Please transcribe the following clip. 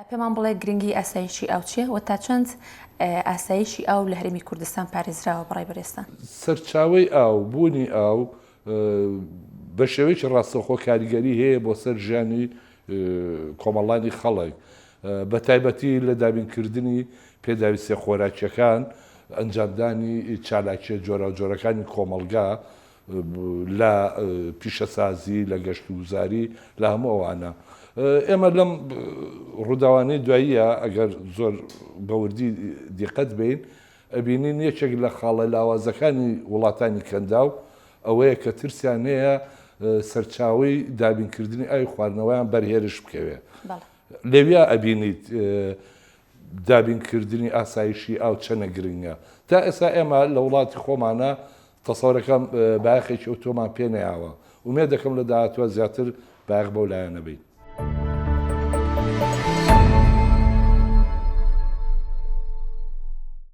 پێمان بڵێ گرنگی ئاسایشی ئاو چییە و تا چەند ئاسایشی ئاو لە هەرێمی کوردستان پارێزراوە بەڕای بەرێزتان؟ سەرچاوەی ئاو، بوونی ئاو بە شێوەیەکی ڕاستەوخۆ کاریگەری هەیە بۆ سەر ژیانی کۆمەڵانی خەڵک، بە تایبەتی لە دابینکردنی پێداویستیە خۆراکیەکان، ئەنجامدانی چالاکیە جۆراوجۆرەکانی کۆمەڵگا، لە پیشەسازی، لە گەشتوگوزاری، لە هەموو ئەوانە. ئێمە لەم ڕووداوانەی دواییە ئەگەر زۆر بە وردی دیقەت بەین، ئەبینین یەکێک لە خاڵە لاوازەکانی وڵاتانی کەنداو ئەوەیە کە ترسیان هەیە سەرچاوەی دابینکردنی ئاوی خواردنەوەیان بەر هێرش بکەوێ. لەویا ئەبینیت دابینکردنی ئاسایشی ئاو چەنە گرنگە. تا ئێستا ئێمە لە وڵاتی خۆمانا تەسەورەکەم بایەخێکی ئەوتۆمان پێ نەیاوە. ئومێد دەکەم لە داهاتووە زیاتر بایەخ بەو لایەنە بەین.